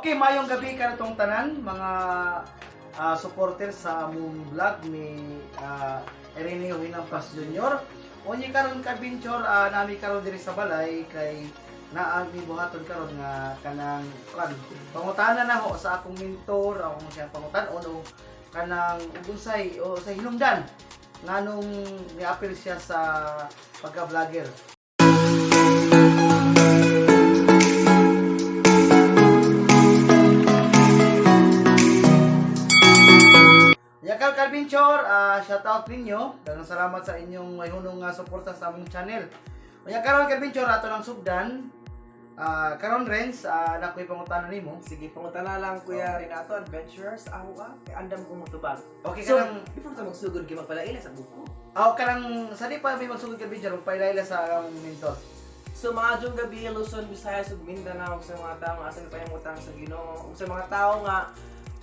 Okay, mayong gabi kanatong tanan mga supporter sa among vlog ni Ireneo Hinampas Jr. Unya karon ka-adventure, nami karon diri sa balay kay naa mi buhaton karon nga kanang kan pangutana na ho sa akong mentor, akong siya pangutan-on o kanang unsay o sa hinungdan nganong niapil siya sa pagka-vlogger. Yakal Calvinchor, shout out ninyo. Daghang salamat sa inyong mayhunong nga suporta sa among channel. Unya karon Calvinchor, ato ng sugdan. Karon Renz, nakoy pangutana nimo. Sige, pangutana lang, Kuya Renato, Adventurers, ako ah, kay andam kong mutubag. Okay So, kanang before ta magsugod kay magpalaila sa buko. aw kanang sa di pa may magsugod Calvinchor, magpailayla sa among mentor. So, maayong gabi, Luzon, Visayas ug Mindanao, ug sa mga tao nga asa payamutang sa Ginoo, ug sa mga tao nga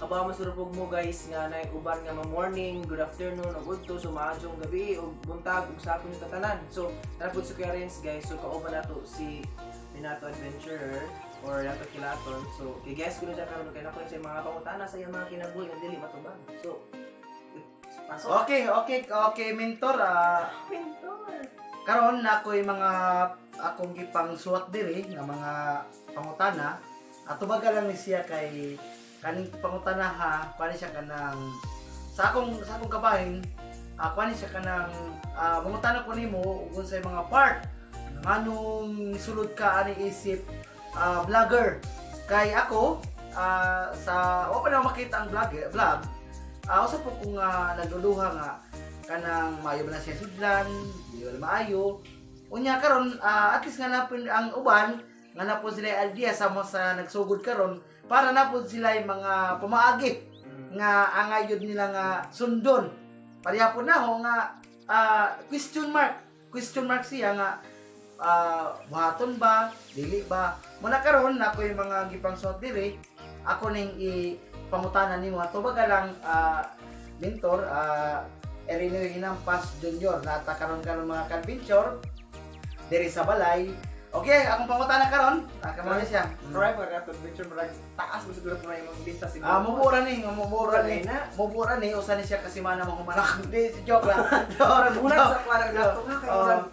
kabaw masurupog mo guys nga naay uban nga ma morning, good afternoon ug udto, so maayong gabi ug buntag ug sa akong tatanan. So, tara pud si Kuya Renz guys, so kauban nato si Renato Adventurer or Renato Kilaton. So, kay guest ko na siya karon kay nako siya mga pangutana sa iyang mga kinabuhi nga dili matubag. So, pasok. Okay, mentor. Mentor. Karon nakoy mga akong gipang suwat diri nga mga pangutana. Ato baga lang ni siya kay kaning pangutana ha, kuan siya kanang sa akong kabahin, kuan siya kanang mangutana ko nimo ug unsay mga part nganong sulod ka ani isip vlogger. Kay ako sa wa pa na makita ang vlog, usa po kung nagluluha nga kanang maayo ba na siya sudlan, di ba na maayo. Unya karon at least nga napon ang uban nga napon sila idea sa mo sa nagsugod karon para napon sila yung mga pamaagi nga angayod nila nga sundon. Pareha po na ho nga question mark. Question mark siya nga buhaton ba, dili ba. Muna karon nako yung mga gipang suot diri, ako ning ipangutana nimo ato baga lang mentor Erino Hinampas Jr. Nata karon karon mga ka-adventure diri sa balay. Okay, akong pangutana karon. Kamo na siya. Try mo Renato Adventure, murag taas mo siguro po na imong lista siguro. Mubura ni, mubura ni. Na. Mubura ni usa ni siya kasi mana mo humanak. Di si joke lang. Murag bulat sa kuwan Renato nga kay Oo. murag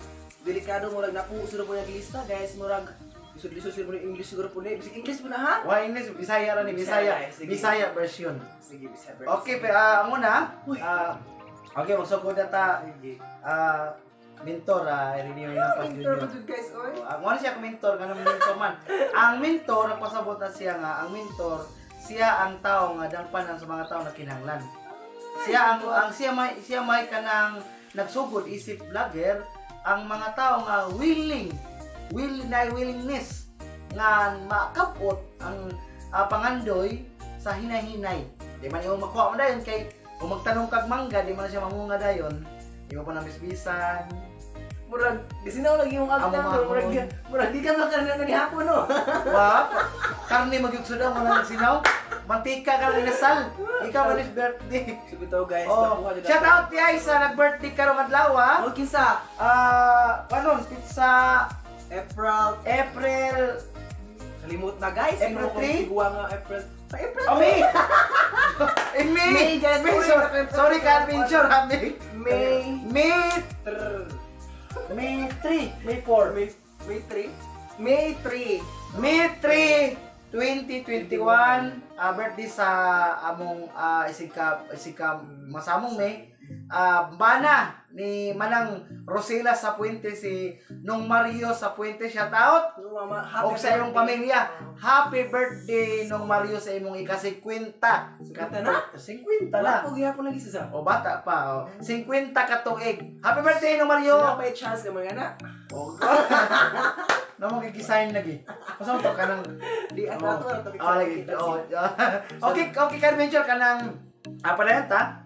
delikado murag napo siguro po yung lista guys, murag lisod-lisod siguro yung English siguro po ni. Bisag English po na ha. Why English? Bisaya ra ni Bisaya. Bisaya, sige. Bisaya version. Sige, Bisaya. Okay, pe, ang una, Uy. Okay, magsugod na ta Sige. Mentor, Ireneo Hinampas Mentor Jr. mo jud guys oy. Oh, ang wala siya ka mentor, ganun mentor man. Ang mentor, nagpasabot na siya nga, ang mentor, siya ang tao nga dangpanan sa mga tao na kinahanglan. Siya ang siya may kanang nagsugod isip vlogger, ang mga tao nga willing, will na willingness nga makapot ang pangandoy sa hinahinay. Di man imo makuha mo dayon kay kung magtanong kag mangga, di man na siya mamunga dayon. Di mo pa namisbisan. Murag gisinaw lagi yung Amo agta murag mahon. murag di ka makarna ni hapon no. Wa, karne magyugsuda mo lang sinaw. Mantika ka lang inasal. Ikaw man is birthday. So bitaw guys, Oh, nakuha jud shout out ti ay sa nag-birthday karong adlaw ah. Oh, kinsa? Kanon pizza April April kalimot na guys. April Ginoo ko, 3? Iguwa nga April. Sa April. Oh, May. Eh, May. May, guys. May, Sorry, sorry, sorry Adventure, ha, May. May May, Trrr. May 3, May 4. May 3? May 3. May 3, 2021, birthday sa among isig ka masamong May. Bana ni Manang Rosela sa Puente, si Nong Mario sa Puente, shout out. Mama, Og sa imong pamilya. Happy birthday Nong Mario sa imong ika-50. 50 na? 50 Wala na. po gihapon lagi sa O bata pa, o. 50 ka tuig. Happy birthday Nong Mario. Sila may chance ka mga na. Oh. Namo kikisign lagi. Asa mo to kanang Di at Oh. ato na topic. Oh, lagi. Oh. Okay, ka-adventure kanang pala ta.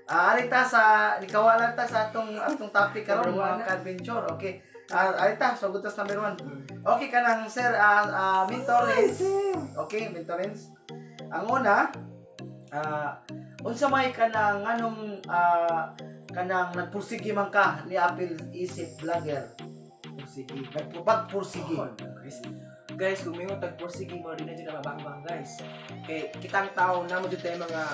Arita sa nikawalan ta sa atong topic karon Number one mga na. ka-adventure. Okay. Arita, so good tas number 1. Okay kanang sir mentor Renz. Okay, mentor Renz. Ang una, unsa may kanang anong kanang nagpursige man ka ni Apple isip vlogger. Sige. Nagpupat pursige. Oh, guys. Guys, kung mingon tag sige mo di na dyan na mabangbang, guys. Kay kitang tao na mo dyan tayo mga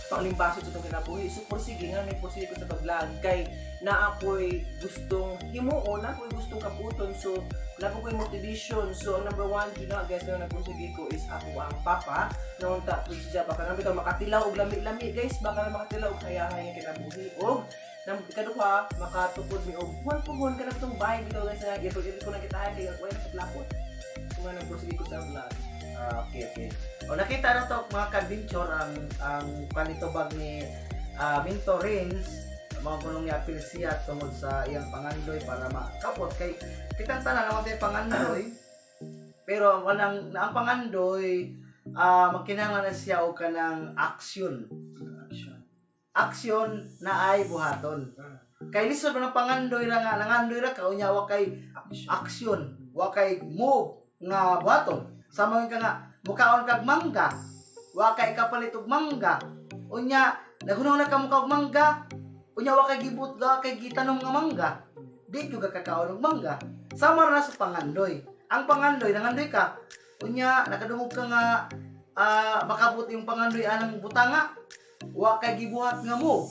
panglimbaso sa itong kinabuhi. So pursige nga may pursige ko sa pag-vlog kay na ako'y gustong himuon, na ako'y gustong kaputon. So na ako'y motivation. So ang number one jud na, guys, na nagpursige ko is ako ang papa. Naunta po siya baka na bitaw makatilaw og lami-lami, guys, baka na makatilaw og hayahay nga kinabuhi. Og nang ikaduha, makatukod mi og buwan puhon ka na itong bahay bitaw, guys, nga ito ko na kita kay wala na katlapot. So nga nagpursige ko sa vlog. Ah, okay. O nakita na to, mga ka-adventure, ang panitubag ni Mentor Renz, mga kulong ni apil siya tungod sa iyang pangandoy para makapot kay kitang tanan naman tayo pangandoy, pero walang na ang pangandoy, magkinahanglan na siya og kanang action. Action. Action na ay buhaton kay lisod man ang pangandoy ra nga nangandoy ra ka, unya wa kay Action. Action, wa kay move nga buhaton. Sama ka nga mukaon kag mangga, wa kay kapalit og mangga, unya naghunong na ka muka og mangga, unya wa kay gibut, wa kay gitanom nga mangga, di gyud ka kakaon og mangga. Sama ra na sa pangandoy. Ang pangandoy, nangandoy ka, unya nakadungog ka nga makabot yung pangandoy anang butanga, wa kay gibuhat nga move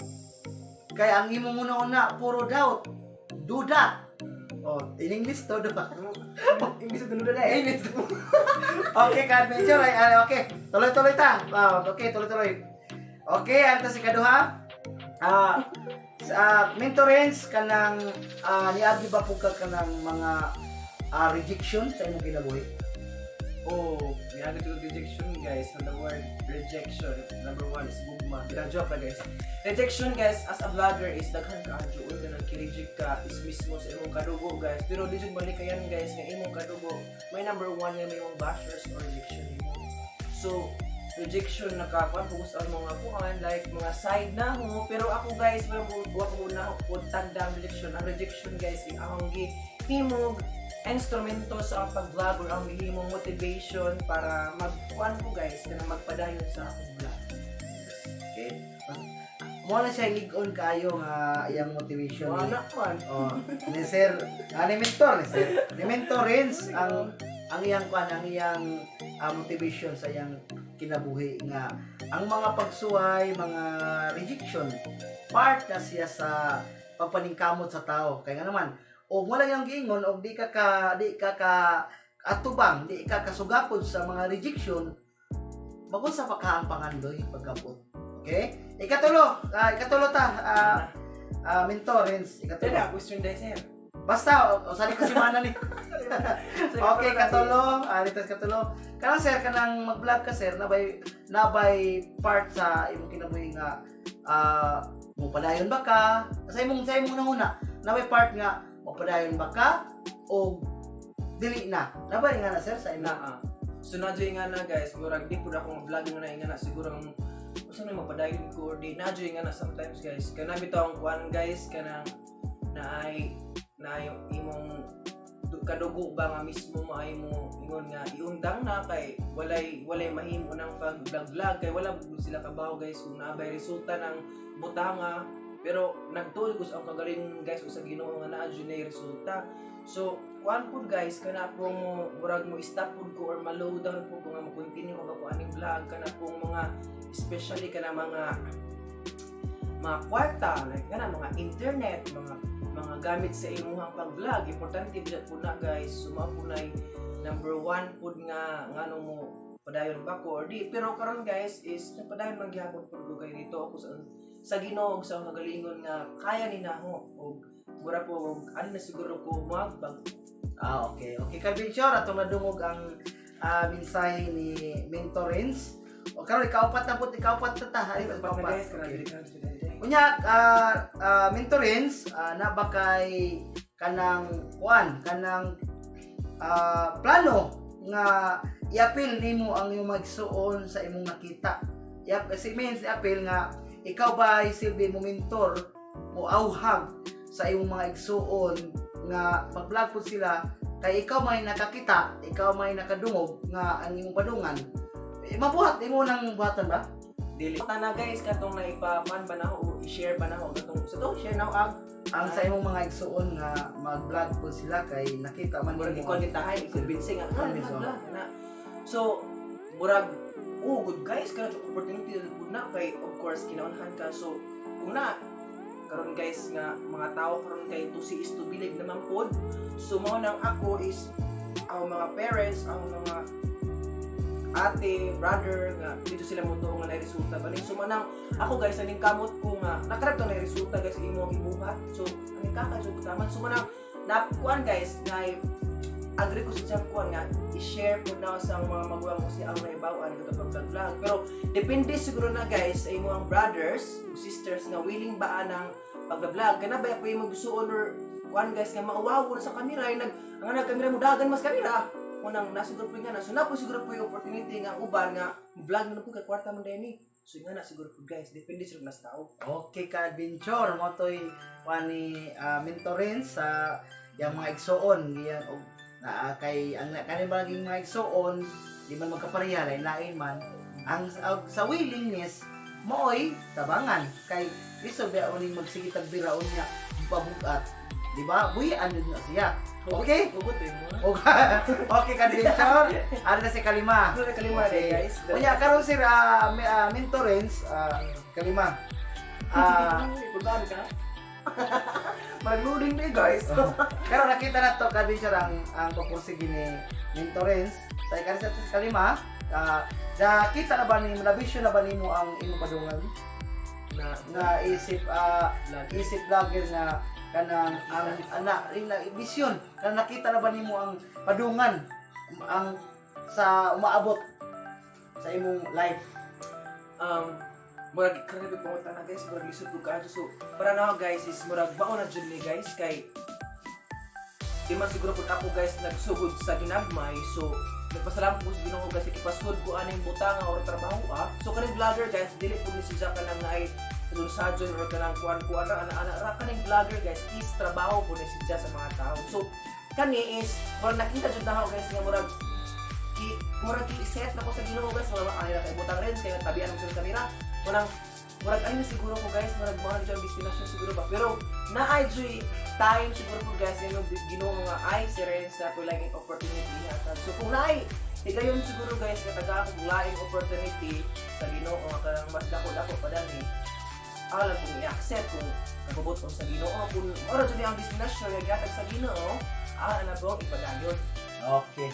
kay ang imong una-una puro doubt, duda. Oh, in English to, diba? Imbis na tunod na eh. English. Okay, ka-adventure. Ay, ay, okay. Tuloy-tuloy ta. Okay, tuloy-tuloy. Okay, anto si kaduha. Sa Mentor Renz, kanang niagi ba po ka kanang mga rejection sa imong kinabuhi? Oh, niagi ko rejection, guys. And the word rejection, number one is gugma. Bila joke na, guys. Rejection, guys, as a vlogger is daghan ka ang juon ka nang kireject ka is mismo sa imong kadugo, guys. Pero di jud malikayan, guys, nga imong kadugo may number one nga may imong bashers or rejection nimo. So rejection nakakuan focus ang mga kuan like mga side na ho, pero ako, guys, wala ko wa ko na ko tagdang rejection. Ang rejection, guys, ang akong gihimog instrumento sa ang pag-vlog or ang gihimong motivation para magkuan ko, guys, kanang magpadayon sa akong vlog. Okay. Mo na siya lig-on kaayo nga iyang motivation. Wala man. Oh, ni Sir, ni Mentor, ni Sir. Ni Mentor Renz ang iyang kuan, ang iyang motivation sa iyang kinabuhi nga ang mga pagsuway, mga rejection, part na siya sa pagpaningkamot sa tao. Kaya nga naman, og wala yung giingon og di ka ka atubang, di ka kasugakod sa mga rejection, magunsa pa ka ang pangandoy pagkabot. Okay? Ikatulo ta, Mentor Renz, ikatulo. Tena, question dahil sir. Basta, o sali ko si Mana ni. Okay, katulo. Dito sa katulo. Kanang sir, kanang mag-vlog ka, sir, nabay part sa imong kinabuhi nga mopadayon ba ka? Sa imong nanguna, nabay part nga mopadayon ba ka o dili na? Nabay nga na, sir, sa imong Na ah. So na nga na, guys, murag di pud ako mag-vlog nga na nga na siguro ang usa na magpadayon ko or di na nga na sometimes, guys. Kana bitaw ang kuan, guys, kanang naay na imong kadugo ba nga mismo maay mo ingon nga iundang na kay walay mahimo ng pag vlog vlog kay wala gud sila kabaw, guys, kung naabay resulta ng butanga, pero nagtuo ko sa akong kagalingon, guys, ug sa Ginoo nga naa jud nay resulta. So kuan pud, guys, kana po mo murag mo stop pud ko or ma-low down pud ko nga mo continue ko ba ko aning vlog, kana pong mga especially kana mga kwarta, like kana mga internet, mga gamit sa imuhang pag-vlog, importante jud po na, guys. So mao po nay number one pud nga ngano mo padayon ba ko or di. Pero karon, guys, is nagpadayon man gihapon pud ko kay dito ako sa Ginoo ug sa akong kagalingon nga kaya ni nako og mura po og ano na siguro ko magbag. Ah, okay. Okay, ka-adventure, atong nadungog ang mensahe ni Mentor Renz. O karon ikaupat na po, ikaupat na ta. Ay, Ikaupat na, ikaupat. guys, Okay. okay. Unya, Mentor Renz, na ba kay kanang kuan, kanang plano nga iapil nimo ang imong magsuon sa imong nakita? Iap kasi means iapil nga ikaw ba ay silbi mo mentor mo auhag sa imong mga igsuon nga mag-vlog po sila kay ikaw may nakakita, ikaw may nakadungog nga ang imong padungan. Eh, mabuhat imo nang buhatan ba? Dili. Tana, guys, katong naipa man ba na ako, i-share ba na ako katong sa to share na ako ag Ang sa imong mga igsuon nga mag-vlog po sila kay nakita man Murag nimo. ikaw ni tahay, i-convince nga, ah, Convince, vlog, vlog, na. So, murag, oh, good guys, kana opportunity good na kay of course kinaunhan ka. So, kung na karon guys nga mga tao karon kay to see is to believe naman pod. So mao nang ako is ang mga parents, ang mga ate, brother nga dito sila mo nga na resulta ba ni. So manang ako guys, aning kamot ko nga nakarap na resulta guys imo ang ibuhat. So aning kakay so taman. So manang nakuan guys nga agree ko sa siyang kuan nga i-share po na sa mga magulang ko siya ang naibawan ito pag vlog, pero depende siguro na guys sa imo ang brothers ug sisters nga willing ba anang pag-vlog kana ba po imong gusto or kuan guys nga mauwaw na sa kamera ay nag ang nag kamera mo dagan mas kamera unang na siguro po nga na. So na po siguro po yung opportunity nga uban nga vlog na po kay kwarta man din ni. So nga na siguro po guys, depende siguro na sa tao. Okay ka adventure mo to'y wani mentorin sa yang mga igsuon giyan og na kay ang kani baging mga igsuon di man magkapareha, lain lain man ang og sa willingness mooy tabangan kay lisod ba uning magsige tag biraon niya pabugat, di ba? Buhian jud na siya. Okay. Hugot eh mo. Okay ka adventure, ari na si kalima. Ano na kalima Okay. guys? Unya karon sir, mentorins, kalima. Pagkaan ka? Mag-loading na guys. Pero nakita na to ka-adventure ang papursige ni Mentorens sa ikalisa sa kalima. Nakita na ba ni na vision na ba nimo ang imong padungan Na na isip isip vlogger nga kanang ang ana rin na vision na nakita na ba nimo ang padungan ang sa umaabot sa imong life? Murag grabe pangutan na guys, murag lisod ko kaadto. So para na ako guys is murag baon na jud ni guys kay di man siguro pud ako guys nagsugod sa ginagmay. So nagpasalamat ko sa Ginoo guys kay ipasud ko aning butanga or trabaho ah. So kaning vlogger guys, dili pud ni siya kanang naay sadyon or kanang kuan-kuan ra ana ana ra. Kaning vlogger guys is trabaho pud ni siya sa mga tao. So kani is murag nakita jud na ako guys nga murag ki set na ko sa Ginoo guys, murag ay ra kay butang rin kay tabian mo sa kamera. Murag murag ano na siguro ko guys, murag mga dyan destination siguro ba, pero naay joy time siguro ko guys yung Ginoo nga ay si Renz na ko laing opportunity hatag. So kung naay higayon siguro guys kataga akong laing opportunity sa Ginoo nga kanang mas dako-dako pa dani alam kung i-accept kung nagubot sa Ginoo, kung ora jud ang destination nga gihatag sa Ginoo na bang ipadayon. Okay,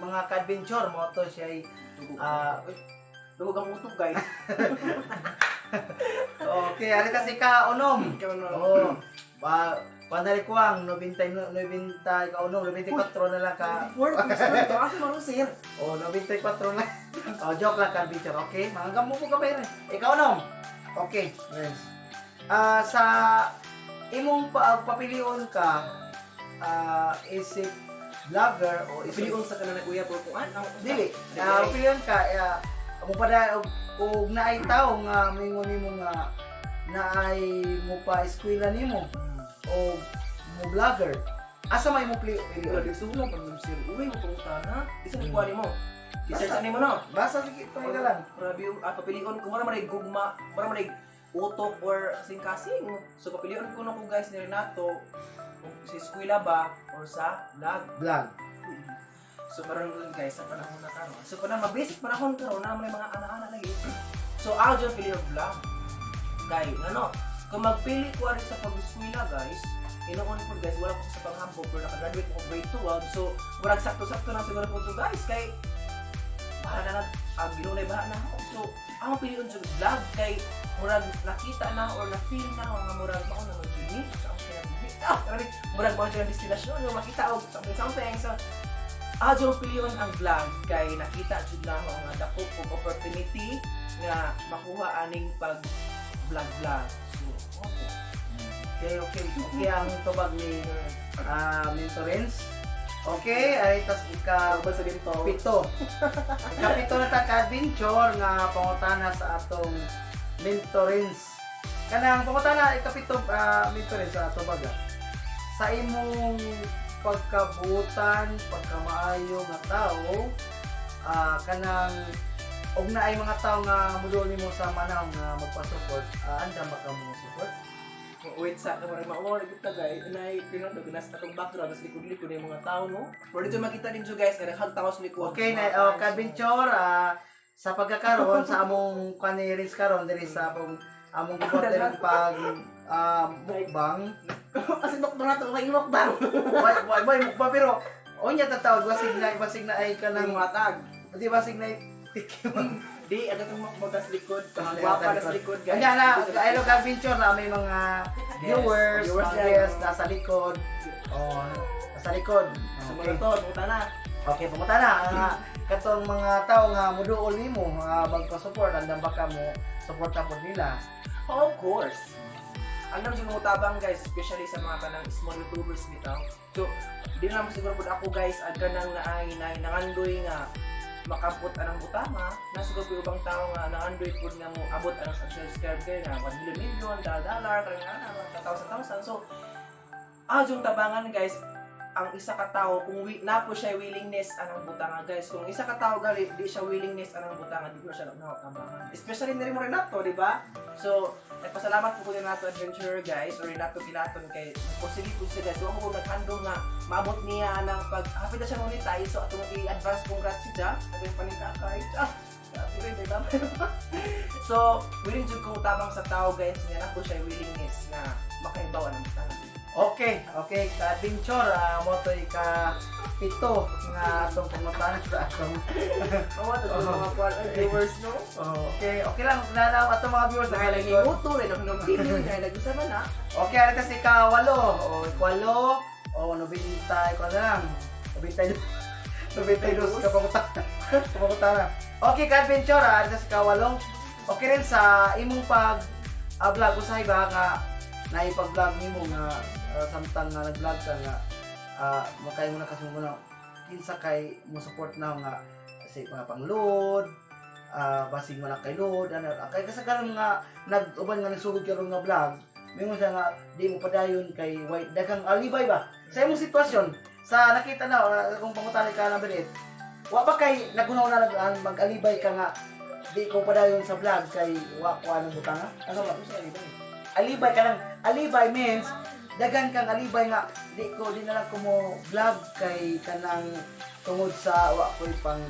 mga ka-adventure mo to siya ay Dugog. Ah. Dugog ang utok guys. Okay, ari ta si ka unom. Ikaw na. Oo. Ba, panali ko ang 90, 90 ka unom, 94 na lang ka. 4 question to. Asa man sir? Oh, 94 na. Oh, joke lang ka adventure. Okay, mga gamo po ka ba yun? Ikaw unom. Okay, yes. Sa imong papilion ka isip vlogger o isip Pilion sa kanang nag-uyab or kung ano. Dili, pilion ka mo pada og naay tawo nga moingon nimo nga naay mo pa eskwela nimo o mo vlogger. Asa may mo Wala pilion? di sula man ma'am sir. Uy, mo pangutana. Isa ni kuha nimo. I-search ani mo no. Basta sige try na lang. Grabe yung papilion ko mura man gugma, mura man utok or kasing-kasing. So papilion ko na ko guys ni Renato kung sa eskwela ba or sa vlog. Vlog. So karon ron guys sa panahon na karon. So kanang mabasic panahon karon na may mga ana-ana lagi. So ako dyan pili og vlog. Kay ano, kung magpili ko ari sa pag-eskwela guys, hinuon po guys, wala ko sa panghambog pero nakagraduate ko grade 12. So murag sakto-sakto na siguro po to guys kay bahala na ang Ginoo na bahala na ako. So ang pilion jud vlog kay murag nakita na or na feel na ako nga murag mao na man jud ni sa akong kinabuhi. Ah, grabe, murag mao jud ang destinasyon nga makita og something something. So adyo pilion ang vlog kay nakita jud na ako nga dako og opportunity nga makuha aning pag vlog vlog. So, okay. Okay ang tubag ni Mentorens. Okay, ay tas ika Ba sa dito? pito. Ikapito na ta ka-adventure nga pangutana sa atong mentorins. Kanang pangutana ikapito, mentorins sa ato baga. Sa imong pagkabutan, pagkamaayo nga tao, kanang og naay mga tao nga mudol nimo sa manaw nga magpa-support, andam ba ka mo support? Wait sa kamara mao ra kita, guys. Nay pinando ginas atong background sa likod-likod yung mga tao, no. Pero dito makita ninyo, guys, nga daghang tao sa likod. Okay na, oh, ka-adventure, sa pagkakaroon sa among kaniris karon diri sa among among gibuhat diri pag mukbang. Kasi doktor na to kay mukbang. Why why why mukbang, pero unya tatawag basig na ay Kanang kanang mga tag. Di basig na tikim. Di aga tong mukbang tas likod. Tas Gwapa tas likod, guys. Kanya na, hello ka-adventure, na may mga viewers, Viewers mga yan. guests nasa likod. Oh, nasa likod. Sa Okay. mga to, puta na. Okay, pumunta na. Katong mga tao nga muduol nimo, magpa-support, andam baka mo support na pod nila. Oh, of course. Alam sa mga tabang, guys, especially sa mga kanang small YouTubers bitaw. So, di na mo siguro pud ako, guys, ag kanang naay na nangandoy nga makabot anang butanga, na siguro pud ubang tao nga nangandoy pud nga mo abot anang subscribe kay nga 1 million million, dollar dollar, kanang ana, thousand thousand. So, yung tabangan, guys, ang isa ka tawo kung na po siya willingness anang butanga, guys. Kung isa ka tawo gali di siya willingness anang butanga, di ko siya na tabangan, especially na rin mo Renato, di ba? So nagpasalamat po ko Renato Adventurer, guys, or Renato Gilaton, kay posible po siya, guys. So ako naghandom nga maabot niya anang pag hapit na siya monetize, so atong i-advance congrats siya atong panikakay. Ah, grabe rin, di ba? So willing jud ko tabang sa tao, guys, nga na po siya willingness na makaibaw anang butanga. Okay, ka-adventure, mo to ika pito nga atong pangutana sa atong Mga to mga kuwan ay viewers, no. Oh, okay, okay lang na atong mga viewers Dahil nasa lagi likod. motor, eh, nang pili, dahil lagi sama na. Okay, ano kasi ka-walo, o walo, o 90, ko na lang. 92 ka pangutana. Okay, ka-adventure, ano kasi ka-walo. Okay rin sa imong pag vlog usahay ba nga naipag-vlog nimo nga samtang nga nag-vlog ka nga makay mo na kasi mo na kinsa kay mo support na nga kasi mga pang-load, basig mo na kay load ano kay kasi karon nga nag-uban nga nagsugod karon nga vlog, mingon siya nga di mo padayon kay way daghang alibay ba sa imong sitwasyon sa nakita na kung pangutana ka number 8, wa ba kay nagunaw na mag-alibay ka nga di ko padayon sa vlog kay wa ko anong butanga, ano ba alibay ka lang? Alibay means daghan kang alibay nga di ko di na lang ko mo vlog kay kanang tungod sa wa ko'y pang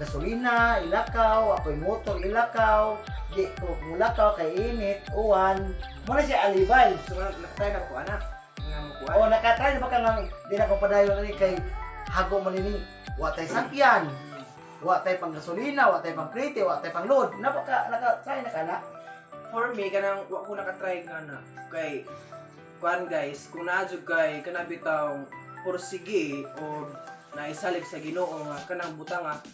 gasolina ilakaw, wa ko'y motor ilakaw, di ko mulakaw kay init, uwan mo na siya alibay. So, nakatry na ko, anak. Nga mo kuan. O nakatry na ba ka nga di na ko padayon ani kay hago man ini, wa tay sakyan, wa tay pang gasolina, wa tay pang krete, wa tay pang load, napaka naka-try na ka na? For me, kanang wa ko nakatry nga na. Kay, kuan guys, kung naadyo kay kanang bitaw porsige o naisalig sa Ginoo nga kanang butanga,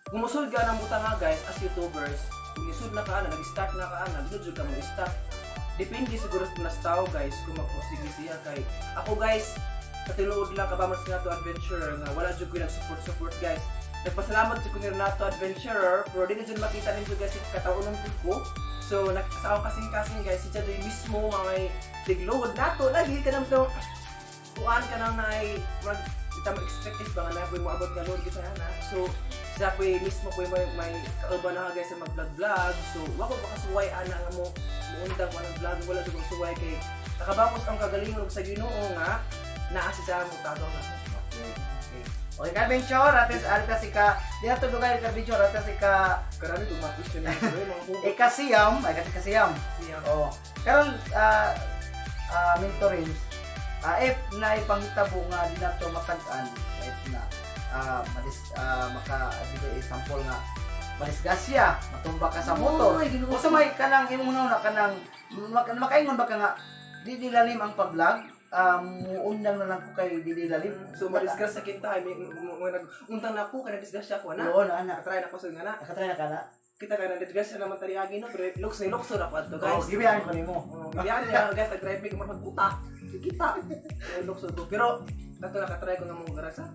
kung musulod ka ng butanga, guys, as YouTubers, kung isud na ka ana, nag-start na ka ana, di jud ka mo-start. Depende siguro sa nas tao, guys, kung magporsige siya kay ako, guys, sa tinuod lang kabaman sa Renato Adventurer nga wala jud ko nag-support support, guys. Nagpasalamat jud ko ni Renato Adventurer, pero di na jud makita ninyo, guys, yung kataon ko. So sa akong kasing-kasing, guys, si Chadoy mismo mga may tigload nato lagi ka nang to kuan ka nang nay mag kita mo expect is ba nga na mo abot nga load kita na. So siya po mismo po may kauban na ka, guys, sa mag-vlog vlog. So wa ko makasuway ana nga mo muundang ko ng vlog, wala jud kong suway kay nakabakos ang kagalingon sa Ginoo nga naa si sa mo tabang na. Okay. Okay, ka-adventure, ates ari kasi ka, di na to dugay, ka-adventure, ates ka Karami itong mga question nito eh, mga hugot. Ikasiyam, ay kasi kasiyam. Siya. Oh. Karon mentorings, if na ipanghitabo nga di nato matag-an, if na madis maka dito example nga madisgrasya, matumba ka sa motor. Oy, Ginoo. Usa may kanang imong una kanang makaingon ba ka nga di dilalim ang pag-vlog, muundang na lang ko kay di dilalim. So madisgrasya sa kinta, may mga nag untang na ko kay nadisgrasya ko na. Oo na ana. Nakatry na ko sa nga na. Nakatry na ka na? Kita ka nadisgrasya naman tali agi, no, pero looks ni looks na ko adto, Oh, guys. gibihan ko nimo. Oh, gibihan niya, guys, nag-drive ko magputa. Kita. Eh, looks ko. Pero kato nakatry ko nga mong garasa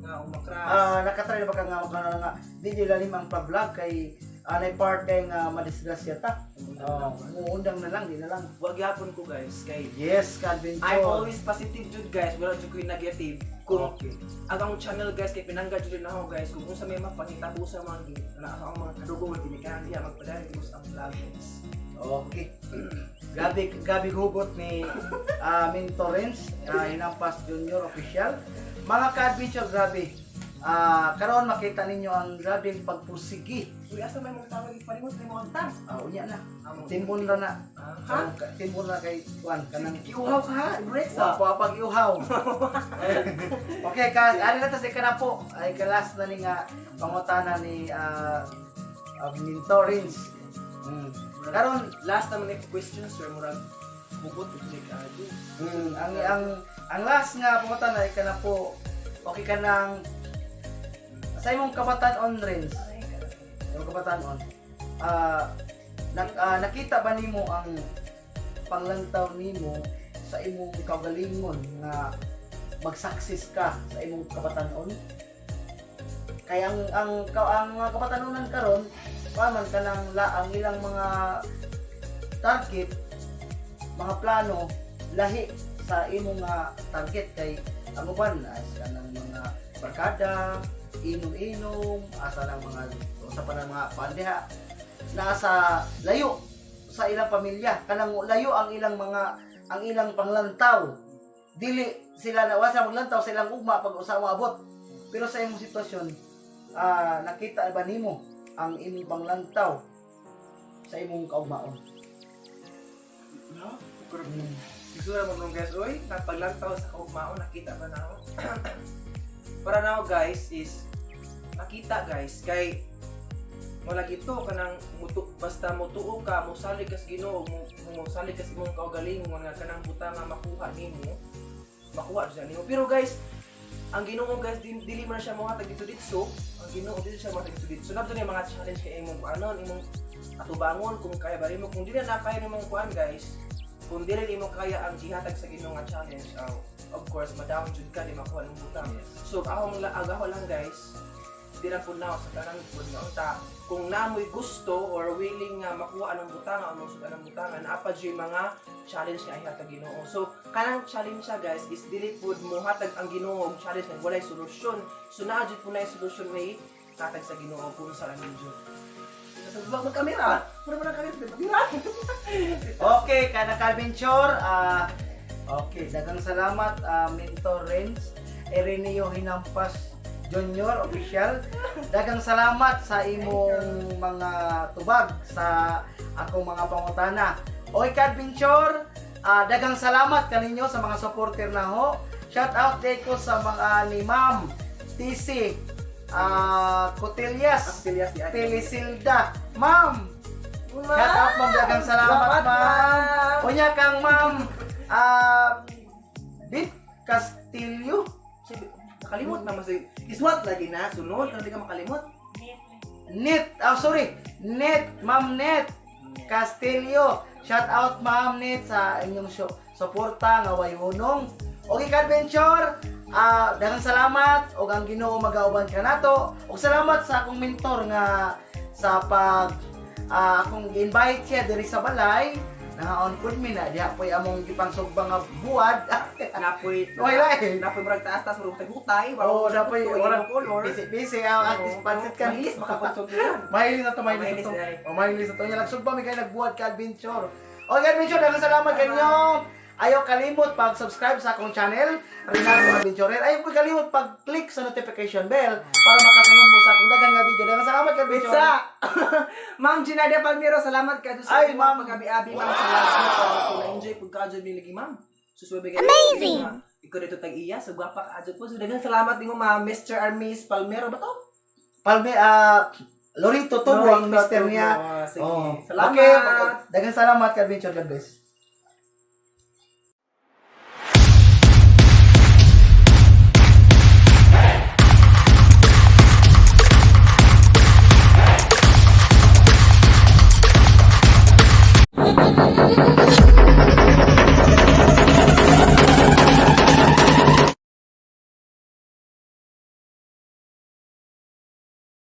nga umakras. Nakatry na ba ka nga nga nga di dilalim ang pag-vlog kay anay part kay nga madisgrasya ta? Oh, muundang na lang, di na lang. Wag gyapon ko, guys, kay Yes, ka-adventure. I'm always positive jud, guys, wala jud ko yung negative. Kung ang akong channel, guys, kay pinangga jud na ako, guys, kung unsa may mapangitabo sa mga na ang mga kadugo ginikanan diya magpadayon sa ang vlog, guys. Okay. Grabe, grabe hugot ni Mentor Renz, Hinampas Junior Official. Mga ka-adventure, grabe. Karon makita ninyo ang grabeng pagpursigi. Uy, asa may mong tawag ipalimot na imong tang. Unya na. Amo. Timbon ra na. Ha? Timbon ra kay kuan kanang Kiuhaw ka ha? Break Wa sa. pa pag iuhaw. Okay, ka ano na ta sa ikanapo ay kalas na ni nga pangutana ni Mentor Renz. Karon Last naman ni question, sir, murag hugot ug ni kaadyo. Ang last nga pangutana ay kanapo, okay ka nang sa imong kabataan on, Renz. Imong kabataan on. Nakita ba nimo ang panglantaw nimo sa imong kaugalingon nga mag-success ka sa imong kabatanon? Kaya ang mga kabatanunan karon, pa man kanang la ang ilang mga target, mga plano lahi sa imong nga target kay ang uban as kanang mga barkada, inom-inom, asa ng mga usa pa ng mga pandiha nasa layo sa ilang pamilya, kanang layo ang ilang mga ang ilang panglantaw, dili sila na wasa maglantaw sa ilang ugma pag usa moabot. Pero sa imong sitwasyon, nakita ba nimo ang imong panglantaw sa imong kaugmaon? No? Siguro mo nung guys, oy, napaglantaw sa kaugmaon, nakita ba na ako? Para na ako guys is nakita guys kay wala gito kanang mutu, basta mutuo ka, mosalig ka sa Ginoo, mo mosalig ka sa imong kaugalingon nga kanang buta nga makuha nimo, makuha siya nimo. Pero guys, ang Ginoo guys dili man siya mohatag dito ditso, ang Ginoo dili siya mohatag dito ditso. Nabto ni mga challenge kay imong anon, imong atubangon kung kaya ba nimo. Kung dili na kaya nimong kuan guys, kung dili nimo kaya ang gihatag sa Ginoo nga challenge, of course ma-down jud ka, di makuha ng butang. So ako lang, ako lang guys, di lang po na sa tanan po nga unta kung namoy gusto or willing nga makuha anong butanga o musud anong butanga, naa pa jud mga challenge nga ihatag Ginoo. So kanang challenge siya guys is dili pud mohatag ang Ginoo og challenge nga walay solusyon. So naa jud po na solusyon nga hatag sa Ginoo kung sa ang jud. Sa baba mag kamera. Mura man ang kamera, kamera. Okay, kana ka-adventure, okay, daghang salamat, Mentor Renz Ireneo Hinampas Junior Official. Daghang salamat sa imong mga tubag sa akong mga pangutana. Okay, ka-adventure, daghang salamat kaninyo sa mga supporter na ho. Shout out day ko sa mga ni Ma'am TC Cotillas, Pilias di Pelisilda. Ma'am, shout out ma'am, daghang salamat ma'am. Unya kang ma'am, Bit Castillo. Nakalimot na mas iswat lagi na sunod kung di ka makalimot. Net, oh sorry, Net, Ma'am Net Castillo. Shout out Ma'am Net sa inyong suporta nga way hunong. Okay ka adventure, daghang salamat ug ang Ginoo magauban kanato. Ug salamat sa akong mentor nga sa pag akong gi-invite siya diri sa balay. Nangaon pud mi na diha po'y among gipangsugba nga buwad. Napoy Wala eh. Napoy murag taas-taas murag hutay. Oo, napoy murag color. Busy busy ang at pansit ka. Mahilis makapagsulti yan. Mahilis na to, mahilis na to. Mahilis na eh. Oh, mahilis na to. Nya nagsugba mi kay nagbuhat ka adventure. Okay, adventure, daghang salamat kanyo. Ayaw kalimot pag-subscribe sa akong channel, Rinaldo Adventurer. Ayaw po kalimot pag-click sa notification bell para makasunod mo sa akong daghan nga video. Daghang salamat ka, adventure. Pizza! Ma'am Ginadia Palmero, salamat ka sa Ay, ma'am. Pag-abi-abi, ma'am, sa last week. Kung na-enjoy po ka dyan lagi, ma'am. Susubi kayo. Amazing! Ikaw dito tag-iya, so gwapa ka dyan po. So daghang salamat din mo, ma'am, Mr. or Miss Palmero ba to? Palme, Lorito Tubo ang Lorito mister Tubo. niya. Sige. Oh. Salamat! Okay, daghang salamat ka, adventure. God bless.